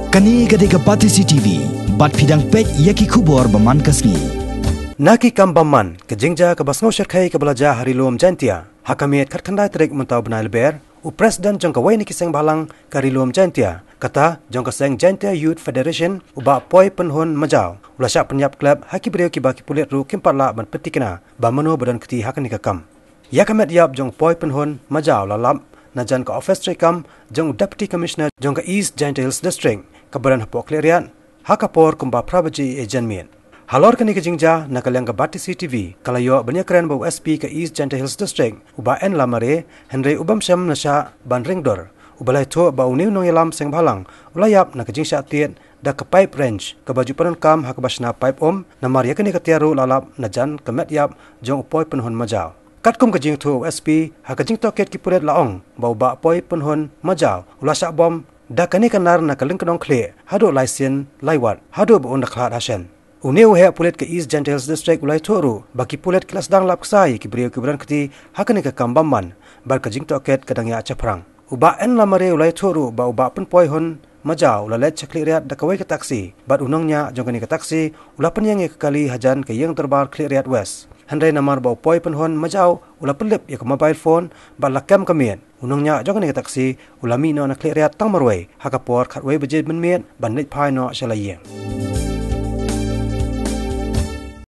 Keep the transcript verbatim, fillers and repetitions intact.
Kane ka dei ka Batesi T V, bad phi dang peit ïa ki khubor ba man ka sngi. Na ki kam bymman, ka jingjia kaba sngewshyrkhei kaba la jia ha Ri Lum Jaintia, ha ka miet khatkhyndai tarik mynta u bnai Lber, u president jong kawei na ki seng bhalang ka Ri Lum Jaintia, kata jong ka seng Jaintia Youth Federation, u Bah Poipynhun Majaw, u la shah pynïap klep ha ki briew kiba ki pulit ruh kim pat lah ban pynthikna ba mano ba don kti ha kane ka kam. Ïa ka met ïap jong u Poipynhun Majaw la lap na jan ka office treikam jong u Deputy Commissioner jong ka East Jaintia Hills District, kaba don hapoh Khliehriat, ha ka por kumba phra baje janmiet. Halor kane ka jingjia, na ka liang ka Batesi T V ka la ïoh ban ïakren bad u S P ka East Jaintia Hills District, u Bah N Lamare, hynrei u bym shym la shah ban ring dur. U ba la ïathuh ba une u nongïalam seng bhalang u la ïap na ka jingshah tied da ka pipe wrench kaba ju pyndonkam ha kaba shna pipe um, namar ïa kane ka tiar ruh la lap na jan ka met ïap jong u Poipynhun Majaw. Katkum ka jingïathuh u S P, ha ka jingtohkit ki pulit la ong ba u Bah Poipynhun Majaw u la shah bom da kane ka nar na ka lyngkdong khlieh haduh lai sien lai wat, haduh ba un da khlad ha shen. Une u heh pulit ka East Jaintia Hills District u la ïathuh ruh ba ki pulit ki la sdang lap ksai ïa ki briew kiba don kti ha kane ka kam bymman, bad ka jingtohkit ka dang ïa shaphrang. U Bah N Lamare u la ïathuh ruh ba u Bah Pynpoihun Majaw u la leit sha Khliehriat da kawei ka taxi, bad u nongñiah jong kane ka taxi u la pynïeng ïa ka kali hajan ka ïing dorbar Khliehriat West. Hynrei namar ba u Poipynhun Majaw u la pynlip ïa ka mobile phone bad la kem ka miet, u nongñiah jong kane ka taxi u la mih noh na Khliehriat tang marwei ha ka por khatwei baje mynmiet ban leit phai noh sha la ïing.